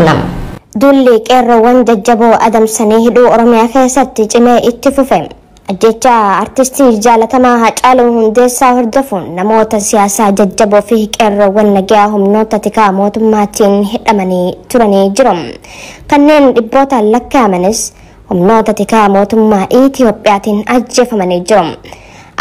qabna. Duulli qeerroowwan jajjaboo adamsanii hidhuu Oromiyaa keessatti cimee itti fufe. Ajjecha artistii jaalatamaa Haacaaluu Hundeessaa hordofuun namoota siyaasaa jajjaboo fi qeerroowwan nagaa humnoota tikaa mootummaatiin hidhamanii turanii jiru. Kanneen dhibbootaan lakkaa'amanis humnoota tikaa mootummaa Itiyoophiyaatiin ajjeefamanii jiru.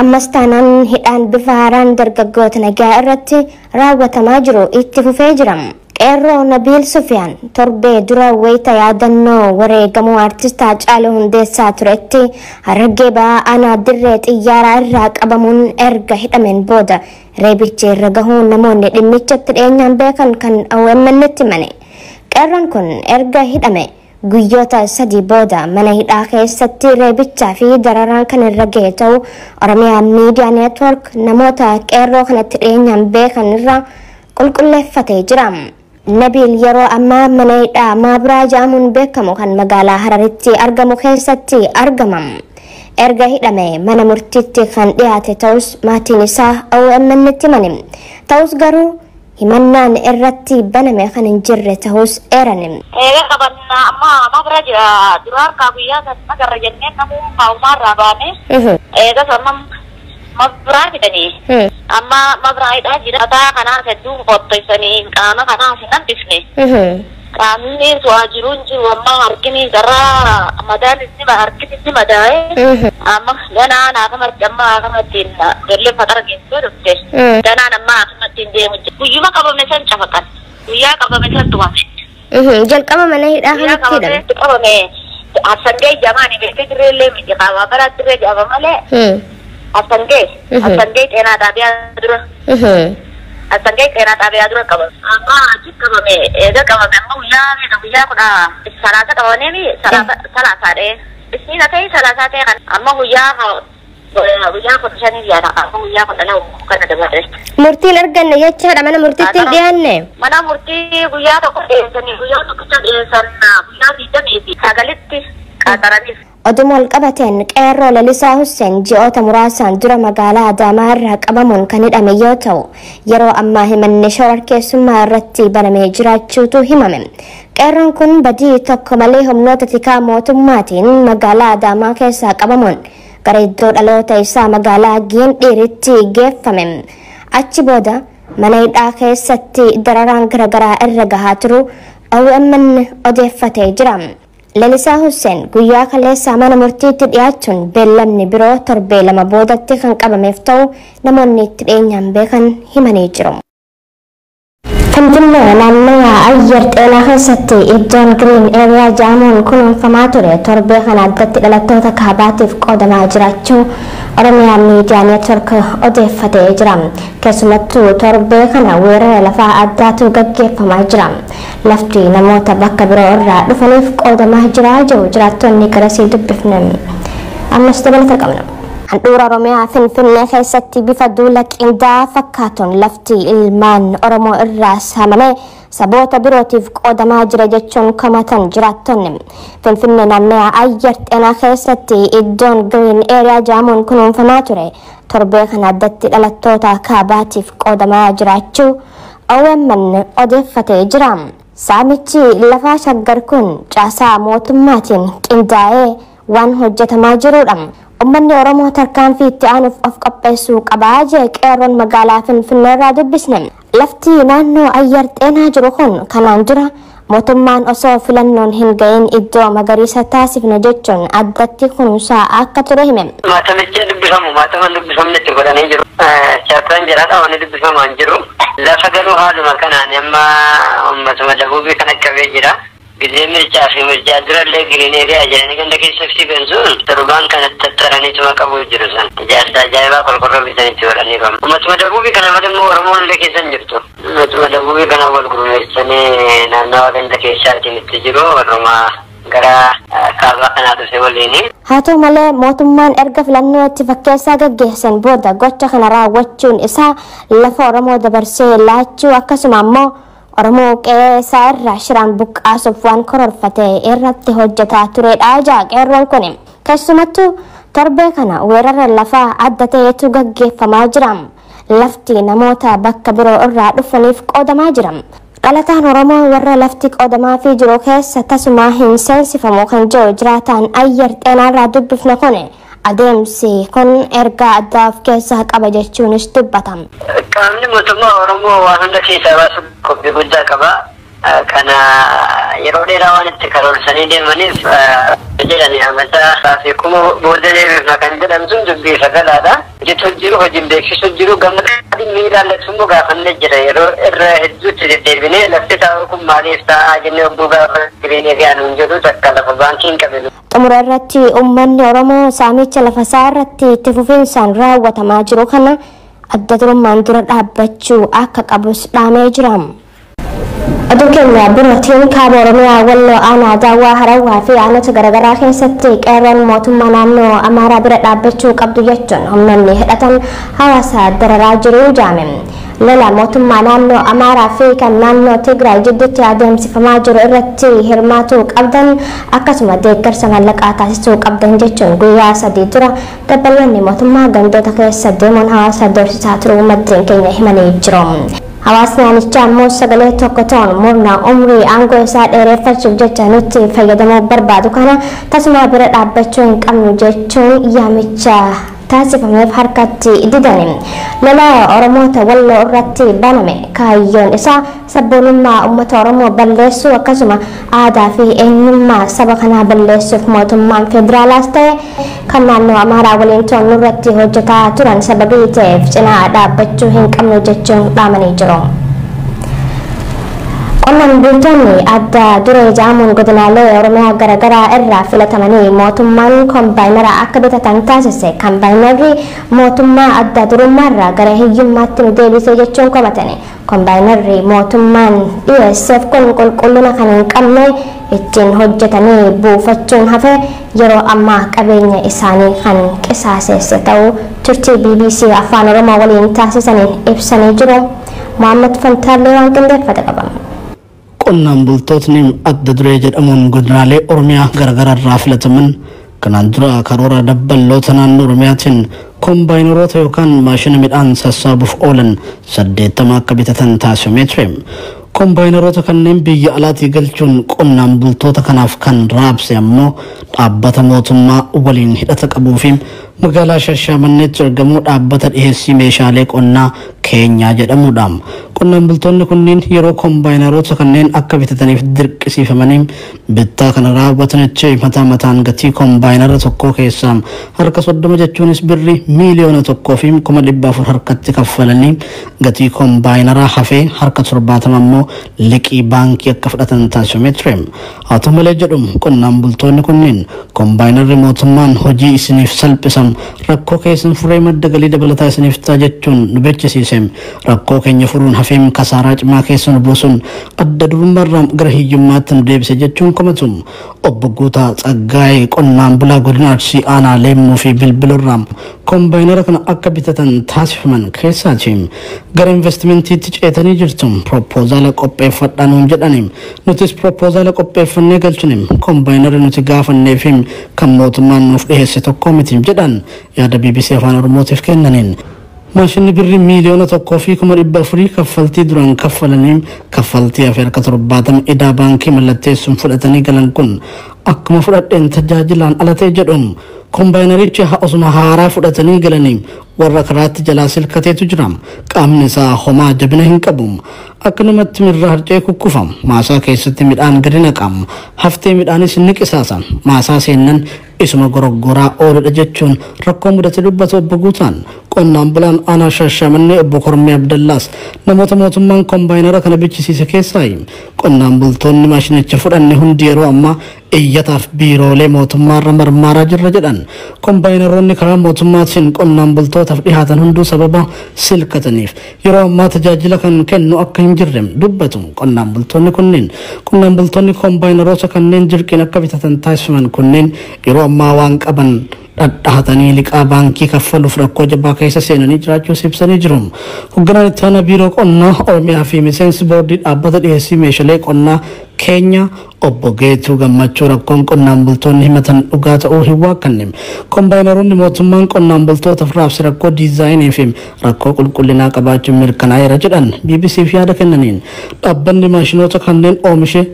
Ammas taanaan hidhaan bifa haaraan dargaggoota nagaa irratti raawwatamaa jiru itti fufee jira. Qeerroo Nabiil Sufiyaan torbee dura wayita yaadannoo wareegamuu artist Haacaaluu Hundeessaa turetti Harargee Bahaa aanaa dirree xiyyaaraa irraa qabamuun erga hidhameen booda reebichi irra gahuun namoonni dhimmichatti dhiyeenyaan beekan kan OMN'tti himani. Qeerroon kun erga hidhame guyyoota 3 booda mana hidhaa keessatti reebichaa fi dararaan kan irra gahe ta'uu Oromiyaa Miidiyaa Neetwoork namoota qeerroo kanatti dhiyeenyaan beekan irraa qulqulleeffatee jira. Nabiil yeroo ammaa mana hidhaa Maabiraa jedhamuun beekamu kan magaalaa Hararitti argamu keessatti argama. Erga hidhame mana murtiitti kan dhiyaate ta'us maatiin isaa OMN'tti himani. Ta'us garuu himannaan irratti baname kan hin jirre ta'us eerani. Eega qabannaa amma Maabiraa jira. Dura harkaa guyyaa sana agarra jennee namuu kaa'umaarraa baane. Eega amma Maabiraa fidanii. Amma Maabiraa hidhaa jira. Mataa kanaas hedduu qottoysanii qaama kanaas hin hambifne. Qaamni su'aa jiru hin jiru amma harkini garraa madaan inni harkini inni madaa'e. Amma ganaan akkamatti amma akkamattiin ijoollee fatara geessuu dhufte. Ganaan amma akkamattiin deemu jira. Guyyuma qabame san cafaqan. Guyyaa qabame san tumame. Jalqaba mana hidhaa kanatti hidhame. Qabame Hassangee jamaani beektee dirreellee miti qaama bara dirree jaama malee. Hassangee Hassangee xeenaa xaabiyaa dura. Hassangee xeenaa xaabiyaa dura qabame. Amma achi qabame eega qabame amma guyyaa meeqa guyyaa 13 qabamanii salaasaadhee. Isniina ta'e salaasaa ta'e kan amma guyyaa 15 yaada amma guyyaa 12 kana dabarre. Murtiin arganne jechaadha mana murtiitti hin dhiyaanne. Mana murtii guyyaa tokko dhiyeessanii guyyaa tokkicha dhiyeessan guyyaa 29tti qaxaraniif. Oduma wal qabateen qeerroo Lalisaa Hussein ji'oota muraasaan dura magaalaa Adaamaa irraa qabamuun kan hidhame yoo ta'u yeroo ammaa himanni shororkeessummaa irratti banamee jiraachuutu himame. Qeerroon kun badii tokko malee humnoota tikaa mootummaatiin magaalaa Adaamaa keessaa qabamuun gara iddoo dhaloota isaa magaalaa Giindhiiritti geeffame. Achi booda mana hidhaa keessatti dararaan garaagaraa irra gahaa turu OMN odeeffatee jira. Lalisaa Hussein guyyaa kaleessaa mana murtiitti dhiyaachuun beellamni biroo torbee 2 boodatti kan qabameef ta'u namoonni itti dhiyeenyaan beekan himanii jiru. Finfinnee naannoo Ayyar Xeenaa keessatti iddoon Green Area jedhamuun kunuunfamaa ture torbee kana addatti dhalattoota kaabaatiif qoodamaa jiraachuu Oromiyaa Miidiyaa Neetwoork odeeffatee jira. Keessumattuu torbee kana weerara lafaa addaatu gaggeeffamaa jira. Lafti namoota bakka biroo irraa dhufaniif qoodamaa jira jiru jiraattonni garasii dubbifne. Ammas dabalata qabna. Handhuura Oromiyaa Finfinnee keessatti bifa duula qindaa'aa fakkaatuun lafti ilmaan Oromoo irraa saamame saboota birootiif qoodamaa jira jechuun komatan jiraattonni. Finfinnee naannoo Ayyar Xeenaa keessatti iddoon Green Area jedhamuun kunuunfamaa ture torbee kana addatti dhalattoota kaabaatiif qoodamaa jiraachuu OMN odeeffatee jira. Saamichi lafaa shaggar kun caasaa mootummaatiin qindaa'ee waan hojjetamaa jirudha. Uummanni Oromoo tarkaanfii itti aanuuf of qopheessuu qabaa jee qeerroon magaalaa Finfinnee irraa dubbisne. Lafti naannoo Ayyar Xeenaa jiru kun kanaan dura mootummaan osoo filannoon hin ga'iin iddoo magariisa taasifne jechuun addatti kunuunsaa akka ture hime. Maatamichi dubbifamu maataman dubbifamne itti godhanii jiru. Chaartaan jiraadha waan dubbifamaa hin jiru. Lafa garuu haaluma kanaan amma uummatuma dabuubii kana qabee jira. Gisee mircaa fi mircaa durallee Green Area jedhanii ganda keessa fiigan sun torbaan kanatti tattaaraniituma qabu jiru san. Ijaarsa ajaa'ibaa qorqorroo bitanitti godhanii qabu. Uummatuma dabuubii kana malee immoo Oromoon illee keessa hin jirtu. Uummatuma dabuubii kana wal gurmeessanii naannawa ganda keessaatiin itti jiru warruma gara kaabaa kanaa dhufe waliini. Haa ta'u malee mootummaan erga filannoo itti fakkeessaa gaggeessan booda gocha kana raawwachuun isaa lafa Oromoo dabarsee laachuu akkasuma ammoo Oromoo qe'ee isaa irraa shiraan buqqaasuuf waan karoorfate irratti hojjetaa turedha jedha qeerroon kun. Keessumattuu torbee kana weerara lafaa adda ta'etu gaggeeffamaa jira. Lafti namoota bakka biroo irraa dhufaniif qoodamaa jira. Dhalataan Oromoo warra lafti qoodamaa fi jiru keessa tasumaa hin seensifamu kan jiru jiraataan ayyar xeenaarraa dubbifne kun adeemsi kun ergaa addaa of keessaa qaba jechuunis dubbatama. Qaamni mootummaa Oromoo waan hunda keessaa baasu qophii guddaa qaba. Kana yeroo dheeraa waan itti karoorsanii deemaniif jedhani amata fi kuma booda deebifna kan jedhan sun dubbii sagalaadha. Hojjetu jiru, hojiin beeksisu jiru, gama dhimmi ilaallatu immoo gaafannee jira. Yeroo irra hedduutti deddeebinee lafti taa'u kun maaliif taa'aa jennee obbuu gaafa jireenya gaanuun jedhu takka lafa baankii hin qabinu. Xumura irratti uummanni Oromoo saamicha lafasaa irratti itti fufiinsaan raawwatamaa jiru kana adda durummaan dura dhaabbachuu akka qabus dhaamee jira. Oduu keenya birootiin kaaba Oromiyaa Walloo aanaa Daawwaa Harawwaa fi aanota garaagaraa keessatti qeerroon mootummaa naannoo Amaaraa bira dhaabbachuu qabdu jechuun humnoonni hidhatan hawaasa dararaa jiru jaame. Lola mootummaa naannoo Amaaraa fi kan naannoo Tigraay jidduutti adeemsifamaa jiru irratti hirmaatuu qabdan akkasuma deeggarsa maallaqaa taasisuu qabdan jechuun guyyaa 3 dura dabballoonni mootummaa gandoota keessa deemuun hawaasa doorsisaa turuu maddeen keenya himanii jiru. Hawaasni aanichaa immoo sagalee tokko ta'uun murna umrii aangoo isaa dheereffachuuf jecha nutti fayyadamuu barbaadu kana tasuma bira dhaabbachuu hin qabnu jechuun yaamicha taasifameef harkatti didani. Lola Oromoota Walloo irratti baname kaayyoon isaa sabboonummaa uummata Oromoo balleessuu akkasuma aadaa fi eenyummaa saba kanaa balleessuuf mootummaan federaalaas ta'e kan naannoo Amaaraa waliin to'annu irratti hojjetaa turan sababii ta'eef cinaa dhaabbachuu hin qabnu jechuun dhaamanii jiru. Qonnaan bultoonni adda duree jedhamuun godinaalee Oromiyaa garaagaraa irraa filatamanii mootummaan kombaayinara akka bitatan taasise. Kombaayinarri mootummaa adda durummaarraa gara hiyyummaatti nu deebise jechuun komatani. Kombaayinarri mootummaan dhiyeesseef kun qulqullina kan hin qabne ittiin hojjetanii buufachuun hafe yeroo ammaa qabeenya isaanii kan qisaaseesse ta'uu turtii BBC Afaan Oromoo waliin taasisaniin ibsanii jiru. Mohaammed Fantaallee waan qindeeffate qaba. Qonnaan bultootni adda duree jedhamuun godinaalee Oromiyaa garaagaraa irraa filataman kanaan dura karoora dabballoota naannoo Oromiyaatiin kombaayinaroota yookaan maashina midhaan sassaabuuf oolan 80 akka bitatan taasifamee ture. Kombaayinaroota kanneen biyya alaatii galchuun qonnaan bultoota kanaaf kan raabse ammoo dhaabbata mootummaa waliin hidhata qabuu fi magaalaa Shashamanneetti argamu dhaabbata dhiheessii meeshaalee qonnaa Keenyaa jedhamudha. Qonnaan bultoonni kunneen yeroo kombaayinaroota kanneen akka bitataniif dirqisiifamanii bittaa kana raawwatanitti mataa mataan gatii kombaayinara tokkoo keessaa harka 30 jechuunis birrii 1,100,000 harkatti kaffalanii gatii kombaayinaraa hafee harka 70 ammoo liqii baankii akka fudhatan taasifamee ture. Haa ta'u malee jedhu qonnaan bultoonni kunneen kombaayinarri mootummaan hojii isiniif salphisan rakkoo keessan furee madda galii dabalataa isiniif ta'a jechuun nu beeksisiise. Rakkoo keenya furuun hafeem kasaaraa cimaa keessa nu buusuun adda durummaarraa gara hiyyummaatti nu deebise jechuun komatu. Obbo Guutaa Tsaggaayee qonnaan bulaa godina Arsii aanaa Leemmuu fi Bilbilurraa kombaayinara kana akka bitatan taasifaman keessaati. Gara investimentiitti ceetanii jirtu propoozaala qopheeffadhaa nuun jedhani. Nutis propoozaala qopheeffannee galchine kombaayinara nuti gaafannee fi kan mootummaan nuuf dhiheesse tokko miti jedhan yaada BBC Afaan Oromootiif kennaniin. Maashinni birrii 1,400,000 kaffaltii duraan kaffalanii kaffaltii hafe harka 70 idaa baankii mallatteessuun fudhatanii galan kun akkuma fudhadheen tajaajilaan ala ta'e jedhu. Kombaayinarichi osuma haaraa fudhatanii galanii warra karaatti jalaa silkateetu jira. Qaamni isaa homaa jabina hin qabu. Akka namatti mirraa harcee kukkufa. Maasaa keessatti midhaan gadi naqama. Haftee midhaanis ni qisaasa. Maasaa seennan isuma goroggoraa ooludha jechuun rakkoo mudate dubbatu obbo Guutaan. Qonnaan bulaan aanaa Shashamannee obbo Kormee Abdallaas namoota mootummaan kombaayinara kana bichisiise keessaayi. Qonnaan bultoonni maashinicha fudhanne hundi yeroo ammaa iyyataaf biiroolee mootummaarra marmaaraa jirra jedhan. Kombaayinaroonni karaa mootummaatiin qonnaan bultootaaf dhihaatan hunduu sababa silkataniif yeroo ammaa tajaajila kan kennu akka hin jirre dubbatu. Qonnaan bultoonni kunneen qonnaan bultoonni kombaayinaroota kanneen dirqiin akka bitatan taasifaman kunneen yeroo ammaa waan qaban Dhadhahatanii liqaa baankii kaffaluuf rakkoo jabaa keessa seenanii jiraachuu ibsanii jiru. Hoogganaan itti aanaa biiroo qonnaa Oromiyaa fi miseensi boordii dhaabbata dhiyeessii meeshaalee qonnaa keenya obbo Geetuu Gammachuu rakkoon qonnaan bultoonni himatan dhugaa ta'uu hin waakkanne. Kombaayinaroonni mootummaan qonnaan bultootaaf raabse rakkoo diizaayinii fi rakkoo qulqullinaa qabaachuun mirkanaa'eera jedhan BBCf yaada kennaniin. Dhaabbanni maashinoota kanneen oomishe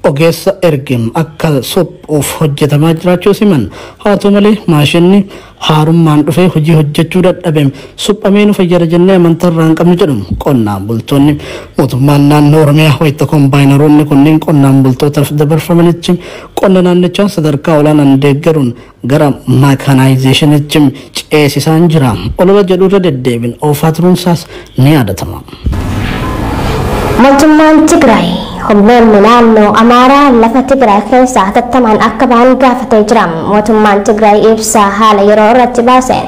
ogeessa ergem akka suphuuf hojjetamaa jiraachuu himan. Haa ta'u malee maashinni haarummaan dhufee hojii hojjechuu dadhabeem suphamee nu fayyada jennee amantaa irraa hin qabnu jedhu qonnaan bultoonni. Mootummaan naannoo Oromiyaa wayita kombaayinaroonni kunneen qonnaan bultootaaf dabarfamanitti qonna naannichaa sadarkaa olaanaan deeggaruun gara maakaanaayizeeshinitti ceesisaan jira. Olola jedhu irra deddeebiin oofaa turuunsaas ni yaadatama. Mootummaan Tigraay humnoonni naannoo Amaaraa lafa Tigraay keessaa hatattamaan akka bahan gaafatee jira. Mootummaan Tigraay ibsa haala yeroo irratti baaseen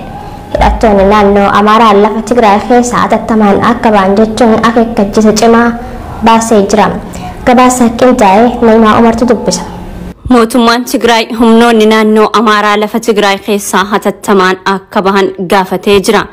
hidhattoonni naannoo Amaaraa lafa Tigraay keessaa hatattamaan akka bahan jechuun akeekkachiisa cimaa baasee jira. Gabaasa qindaa'e Na'imaa Umartu dubbisa. Mootummaan Tigraay humnoonni naannoo Amaaraa lafa Tigraay keessaa hatattamaan akka bahan gaafatee jira.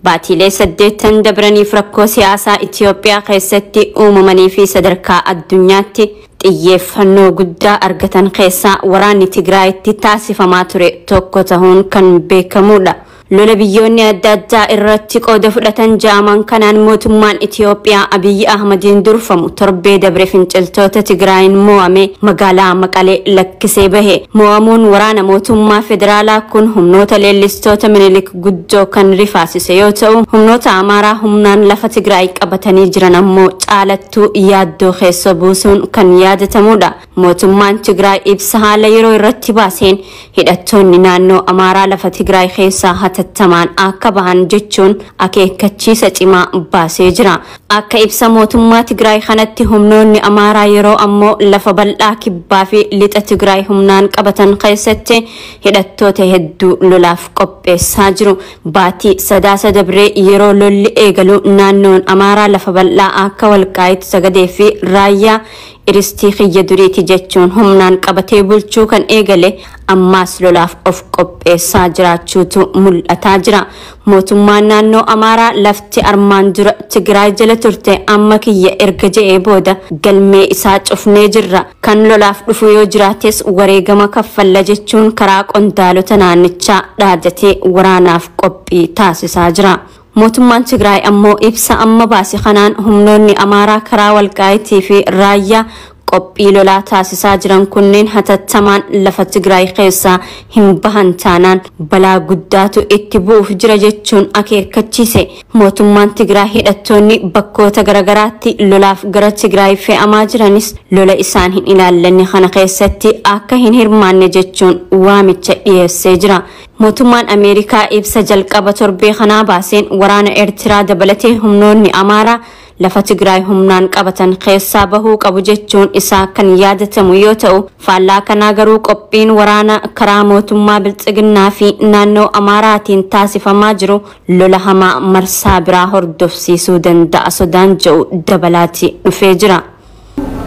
Baatiilee 8 dabraniif rakkoo siyaasaa Itoophiyaa keessatti uumamanii fi sadarkaa addunyaatti xiyyeeffannoo guddaa argatan keessaa waraanni Tigraayitti taasifamaa ture tokko ta'uun kan beekamudha. Lola biyyoonni adda addaa irratti qooda fudhatan jaaman kanaan mootummaan Itoophiyaa Abiyyi Ahmadiin durfamu torbee dabre finciltoota Tigraayin mo'ame magaalaa Maqalee lakkisee bahe. Mo'amuun waraana mootummaa federaalaa kun humnoota leellistoota Minilik guddoo kan rifaasise yoo ta'u, humnoota Amaaraa humnaan lafa Tigraay qabatanii jiran ammoo caalattuu yaaddoo keessa buusuun kan yaadatamudha. Mootummaan Tigraay ibsa haala yeroo irratti baaseen hidhattoonni naannoo Amaaraa lafa Tigraay keessaa hatattamaan akka bahan jechuun akeekkachiisa cimaa baasee jira. Akka ibsa mootummaa Tigraay kanatti humnoonni Amaaraa yeroo ammoo lafa bal'aa kibbaa fi lixa Tigraay humnaan qabatan keessatti hidhattoota hedduu lolaaf qopheessaa jiru. Baatii sadaasa dabree yeroo lolli eegalu naannoon Amaaraa lafa bal'aa akka Walqaayitu Sagadee fi Raayyaa iristii xiyya duriiti jechuun humnaan qabatee bulchuu kan eegale ammaas lolaaf of qopheessaa jiraachuutu mul'ataa jira. Mootummaan naannoo Amaaraa lafti armaan dura Tigraay jala turte amma kiyya erga je'ee booda galmee isaa cufnee jirra. Kan lolaaf dhufu yoo jiraates wareegama kaffalla jechuun karaa qondaalota naannichaa dhaadatee waraanaaf qophii taasisaa jira. Mootummaan Tigraay ammoo ibsa amma baase kanaan humnoonni Amaaraa karaa Walqaayitii fi Raayyaa qophii lolaa taasisaa jiran kunneen hatattamaan lafa Tigraay keessaa hin bahan taanaan balaa guddaatu itti bu'uuf jira jechuun akeekkachiise. Mootummaan Tigraay hidhattoonni bakkoota garagaraatti lolaaf gara Tigraay fe'amaa jiranis lola isaan hin ilaallanne kana keessatti akka hin hirmaanne jechuun waamicha dhiyeessee jira. Mootummaan Ameerikaa ibsa jalqaba torbee kanaa baaseen waraana Eertiraa dabalatee humnoonni Amaaraa lafa Tigraay humnaan qabatan keessaa bahuu qabu jechuun isaa kan yaadatamu yoo ta'u, faallaa kanaa garuu qophiin waraana karaa mootummaa Bilxiginnaa fi naannoo Amaaraatiin taasifamaa jiru lola hamaa marsaa biraa hordofsiisuu danda'a sodaan jedhu dabalaati dhufee jira.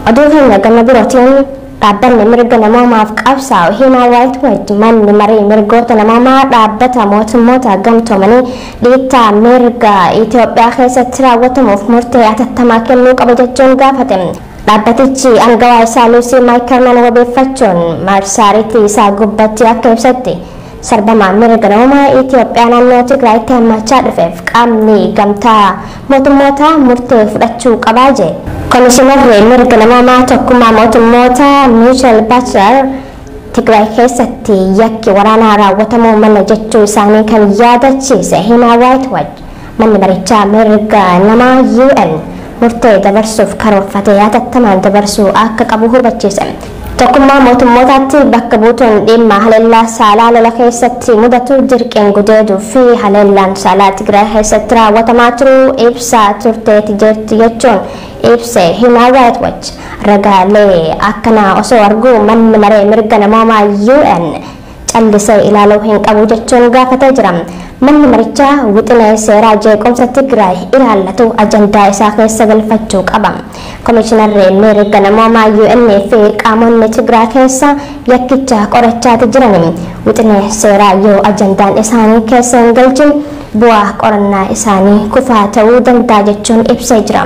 Oduu keenya gama birootiin dhaabbanni mirga namoomaaf qabsaa'u Human Rights Watch manni marii mirgoota namoomaa dhaabbata mootummoota gamtoomanii dhiittaa mirga Itoophiyaa keessatti raawwatamuuf murtee hatattamaa kennuu qaba jechuun gaafate. Dhaabbatichi aangawaa isaa Luusii Maayikelman wabeeffachuun marsariitii isaa gubbatti akka ibsetti sarbama mirga namoomaa Itoophiyaa naannoo Tigraayitti hammachaa dhufeef qaamni gamtaa mootummoota murtee fudhachuu qabaa jee. Komishinarri mirga namoomaa tokkummaa mootummoota Michel Bachelet Tigraay keessatti yakki waraanaa raawwatamuu mala jechuu isaanii kan yaadachiise Human Rights Watch manni marichaa mirga namaa UN murtee dabarsuuf karoorfatee hatattamaan dabarsuu akka qabu hubachiise. Tokkummaa mootummootaatti bakka buutuun dhimma haleellaa saalaa lola keessatti mudatu dirqeen gudeeduu fi haleellaan saalaa Tigraay keessatti raawwatamaa turuu ibsaa turteeti jirti jechuun ibse Human Rights Watch. Ragaalee akkanaa osoo arguu manni maree mirga namoomaa UN Callisee ilaaluu hin qabu jechuun gaafatee jira. Manni marichaa wixinee seeraa jeequmsa Tigraay ilaallatu ajandaa isaa keessa galfachuu qaba. Komishinarri mirga namoomaa UN fi qaamonni Tigraay keessa yakkicha qorachaati jiran wixinee seeraa yoo ajandaan isaanii keessa hin galchin bu'aa qorannaa isaanii kufaa ta'uu danda'a jechuun ibsee jira.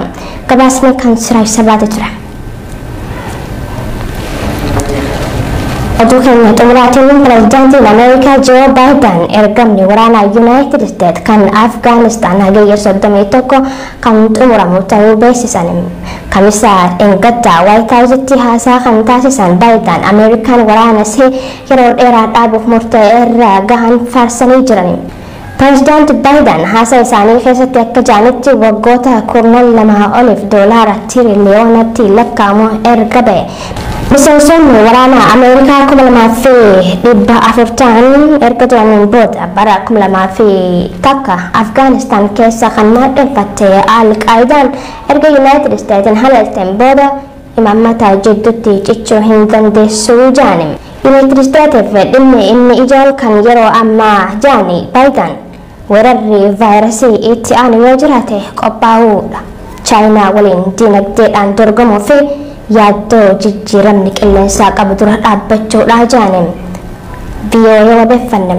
Gabaasni kan Siraaj Sabaati ture. Oduu keenya xumuraatiin, pirezidaantiin Ameerikaa Joo Baayiden ergamni waraanaa Yuunaayitid Isteet kan Afgaanistaan Hagayya 31 kan xumuramu ta'uu beeksisan. Kamisa Engaddaa Waayit Haawusitti haasaa kan taasisan Baayiden Ameerikaan waraana ishee yeroo dheeraa dhaabuuf murtee irra gahan faarsanii jiran. Pireezidaant Baayiden haasaa isaanii keessatti akka jedhanitti, waggoota 12 oliif doolaara tiriliyoonatti lakkaa'amu erga ba'e. Miseensonni waraanaa Ameerikaa 2400 ta'an erga turaniin booda bara 2001 Afgaanistaan keessa kan maadheffatte Al-Qaayidaan erga Yuunaayitid Isteetiin haleelteen booda imaammata jidduutti cichuu hin dandeessuu jedhani. Yuunaayitid Isteetiif dhimmi inni ijoon kan yeroo ammaa, jedhani Baayiden, weerarri vaayirasii itti aanu yoo jiraate qophaa'uudha. Chaayinaa waliin dinagdeedhaan dorgomuu fi yaaddoo jijjiiramni qilleensaa qabu dura dhaabbachuudha jedhani. VOA wabeeffanne.